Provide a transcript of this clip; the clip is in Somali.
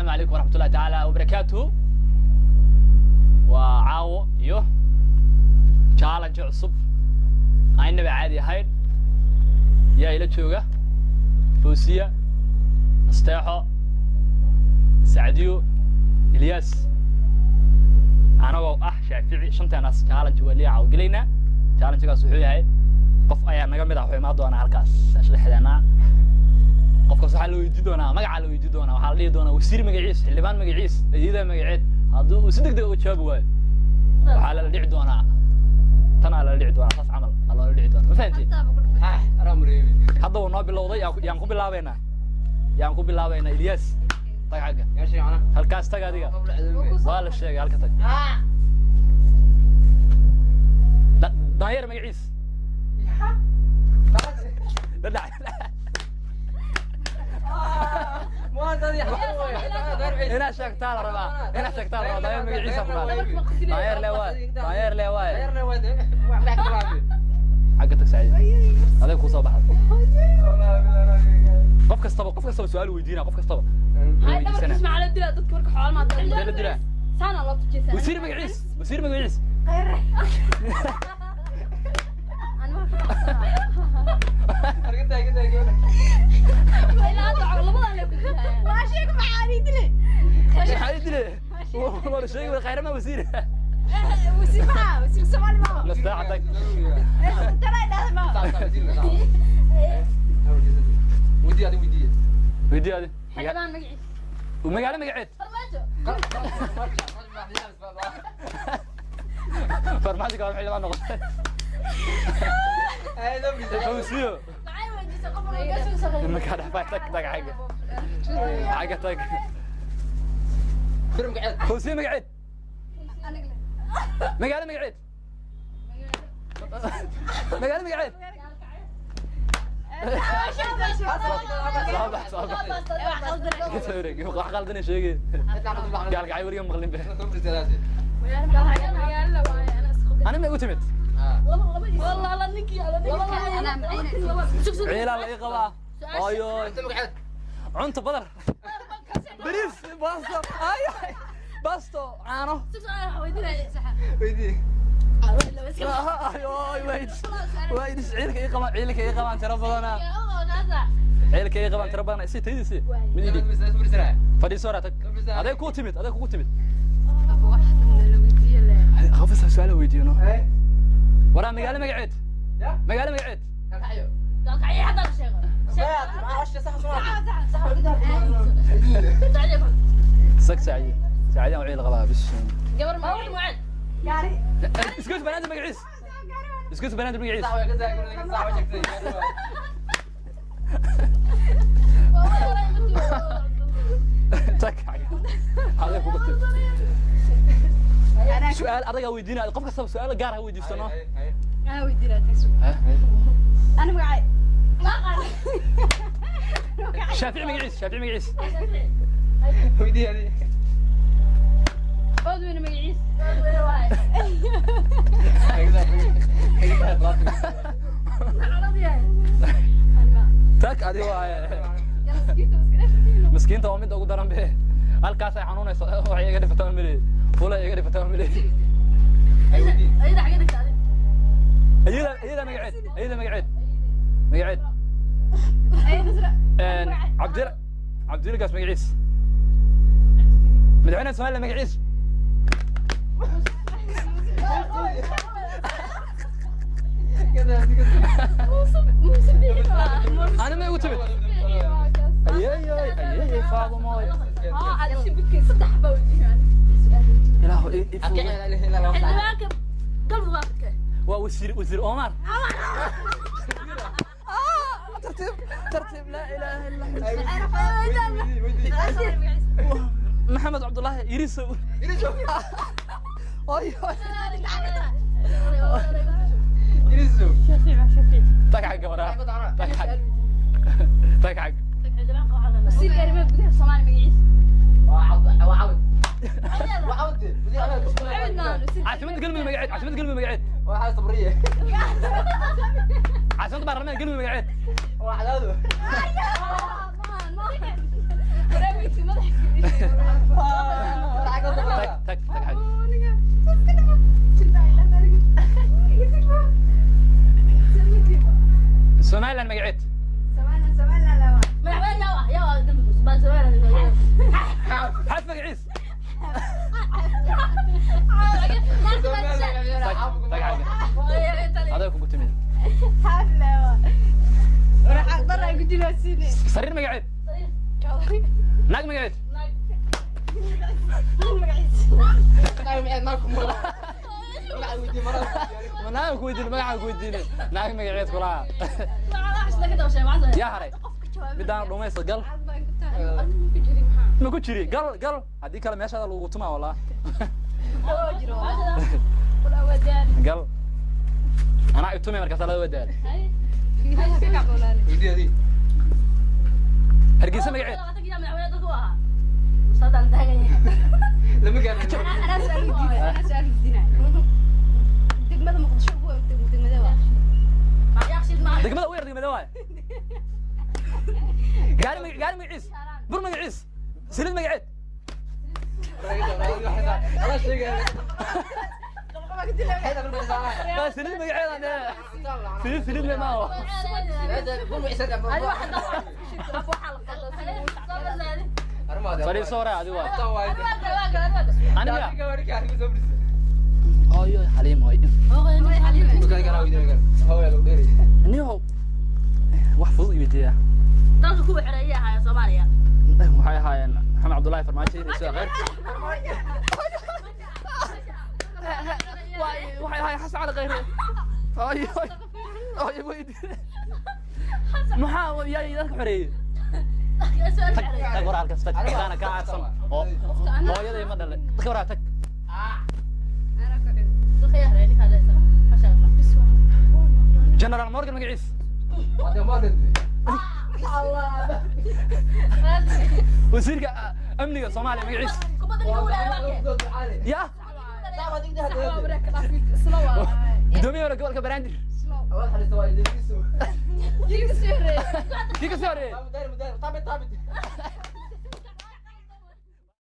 Assalaamu calaykum waraxmatullahi tacaala wabarakaatuhu. Waa caawo iyo challenge cusub aynaba caadi ahayn. Yaa ila jooga? Foosiya, Asteexo, Sacdiyo, Ilyaas, anagoo ah Shaafici. Shanteenaas challenge waa liya caawo gelaynaa. Challengegaas wuxuu yahay qof ayaa naga mid ah wuxuu imaan doonaa halkaas dhexdeena. Qofkaas waxaa la weydiin doonaa, magacaa la weydiin doonaa, waxaa la dhihi doonaa wasiir magaciis, xildhibaan magaciis, adeeda magaceed. Haddii uu si degdeg uga jawaabi waayo, waxaa lala dhici doonaa, tanaa lala dhici doonaa, saas camal aa loola dhici doonaa. Ma fahantiin? Hadda wuu noo bilowday. Yaan ku bilaabaynaa? Yaan ku bilaabaynaa? Ilyas, tag xagga halkaas, tag adiga. Waa la sheegay, halka tag. Daanyeer magaciis. Dhadhac. Inaad sheegtaa la rabaa, inaad sheegtaa la rabaa. Daanyeer magaciisa ku dhaaf. Daanyeer le waay, daanyeer le waay. Xagga tag, Saciid, adiga kuu soo baxda. Qof kastaba, qof kastaba su'aal weydiinaa, qof kastaba weydiisanaa. Intee la dilaa? Wasiir magaciis, wasiir magaciis. Maxaa ii dile? Waa sheegi khayrama wasiir. Nastaaca, tag. Weydii adi. Magaalo magaceed. Farmaajo kaa xildhibaan noqotay. Fawsiyo imankaa dhex bay. Tag, tag xagga, xagga tag. Fawsiyo magaceed, magaalo magaceed, magaalo magaceed. Soo bax, soo bax. Ka soo wareeg. Wax qaldana sheegay. Gaalkacay weliga maqlin be. Ani ma igu timid? Ciilaa la ii qabaa. Ayo, cunto badar, bariis, baasto, ay baasto, caano. Ayo, waydis. Ciilka ii qabaan, ciilka ii qabaan tiro badana, ciilka ii qabaan tiro badana. Isi taydiisi mid ii dhiib. Fadhiiso hora, tag. Aday kuu timid, aday kugu timid. Qofasa su'aal weydiino waraa. Magaalo magaceed, magaalo magaceed. Sag saaciye, saaciyan ciil qabaa bis. Isgoys Banaadir magaciis, isgoys Banaadir magaciis. Tag, aday kugu timid. Su'aal adagaa weydiinaya. Qof kastaba su'aal gaar ha weydiisano. Shaafici magaciis, Shaafici magaciis. Tag adi waaye. Miskiinta waa midda ugu daran be. Halkaas ay xanuunayso, waxay iga dhifataa male, ula iga dhifataa male. Ayada, ayada magaceed, ayada magaceed, magaceed. Cabdil, Cabdilgaas magaciis. Madaxweynaha Soomaaliya magaciis. Ani ma igu timid? Ayay ayay, Faadumoy, ilaahu i waa wasiir, wasiir Omar. Tartiib, tartiib. Laa ilaaha illa Maxamed Cabdullaahi Yirisow. Oy oy, tag xagga waraa, tag xagga, tag xagga. Caasimada Galmudug magaceed, caasimada Galmudug magaceed. Caasimada baarlamaanka Galmudug magaceed. Magaceed. Madaxweyne yaa ah, yaa ah, baa Somaliland. Xaas magaciis. Tag tag xagga. Adaa kugu timid. Sariir magaceed. Naag magaceed. Ma naag ku weydiin, magacaan ku weydiinay. Naag magaceed kulaha. Yaa haray? Midaan dhumaysa gal. Ma ku jiri? Gal gal. Haddii kale meeshaada lagugu tumaa walaa. Gal. Anaa itumay markaasaa laga wadaal. Hargeysa magaceed. Degmada Muqdisho ugu weyn degmada waa? Degmada ugu yar degmada waay. Gaari gaari magaciis. Bur magaciis. Saliid magaceed. Waa saliid magaceed aan dhehe. Saliid saliid le maaho. Fadhiiso hore adi waa. Aniga. Hooyo Xaliim hooyo. Niyow wax fudud i weydiiyaa. Dalka kuwa xoreeyay ahaayeen Soomaaliya. Waxay ahaayeen Maxamed Cabdullaahi Farmaajo iyo Raiisul Khayr. Waxay ahaayeen Xasan Cali Khayre. Hooyo hooyo weydiin. Maxaa yaa dadka xoreeyay? Tag tag war halkaas tag. Haddaana kaa caadsan oo hooyaday ma dhalay. Dadka waraa tag. General Morgan magaciis. Wasiirka amniga Soomaaliya magaciis. Ya gudoomiyaha hore gobolka Banaadir. Kii ka soo horeeyay?